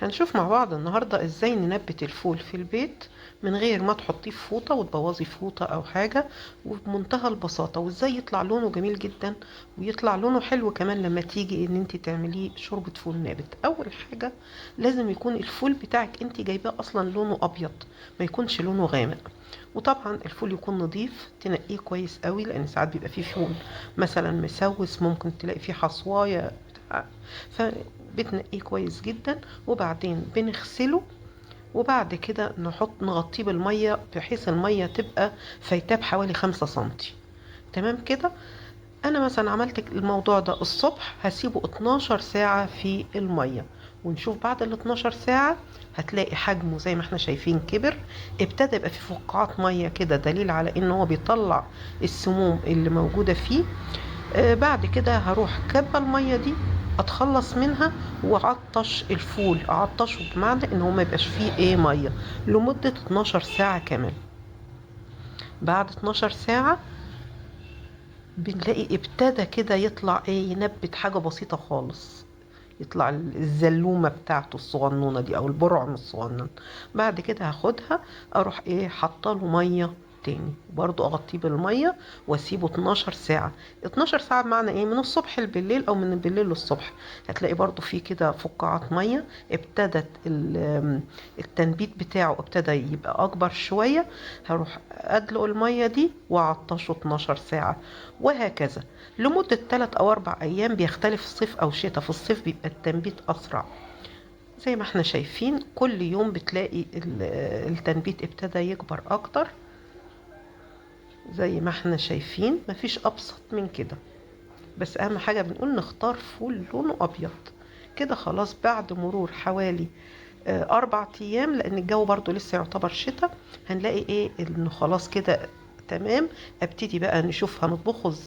هنشوف مع بعض النهاردة ازاي ننبت الفول في البيت من غير ما تحطيه في فوطة وتبوظي فوطة او حاجة، وبمنتهى البساطة، وازاي يطلع لونه جميل جدا ويطلع لونه حلو كمان لما تيجي ان انت تعمليه شوربة فول نابت. اول حاجة لازم يكون الفول بتاعك انت جايباه اصلا لونه ابيض، ما يكونش لونه غامق، وطبعا الفول يكون نظيف، تنقية كويس قوي، لان ساعات بيبقى فيه فول مثلا مسوس، ممكن تلاقي فيه حصوايه بتاع، فبتنقيه كويس جدا، وبعدين بنغسله، وبعد كده نغطيه بالمية بحيث المية تبقى فايتاه بحوالي 5 سنتي. تمام كده. انا مثلا عملت الموضوع ده الصبح، هسيبه 12 ساعة في المية، ونشوف بعد ال 12 ساعة هتلاقي حجمه زي ما احنا شايفين كبر، ابتدى يبقى فيه فقاعات مية كده، دليل على ان هو بيطلع السموم اللي موجودة فيه. بعد كده هروح كبه المية دي، اتخلص منها واعطش الفول، اعطشه بمعنى ان هو ما يبقاش فيه ايه مية لمدة 12 ساعة كمان. بعد 12 ساعة بنلاقي ابتدى كده يطلع ايه، ينبت حاجة بسيطة خالص، يطلع الزلومه بتاعته الصغنونه دي او البرعم الصغنن. بعد كده هاخدها اروح ايه حاطه له مية تاني، برضو اغطيه بالمية واسيبه 12 ساعة. 12 ساعة بمعنى ايه؟ من الصبح للبليل او من بالليل للصبح. هتلاقي برضو في كده فقاعات مية، ابتدت التنبيت بتاعه ابتدى يبقى اكبر شوية. هروح ادلق المية دي واعطشه 12 ساعة، وهكذا لمدة 3 او 4 ايام. بيختلف صيف او شتاء، في الصيف بيبقى التنبيت اسرع. زي ما احنا شايفين كل يوم بتلاقي التنبيت ابتدى يكبر اكتر، زي ما احنا شايفين، مفيش ابسط من كده. بس اهم حاجة بنقول نختار فول لونه ابيض كده. خلاص بعد مرور حوالي 4 ايام، لان الجو برضو لسه يعتبر شتاء، هنلاقي ايه انه خلاص كده تمام. ابتدي بقى نشوف هنطبخه ازاي.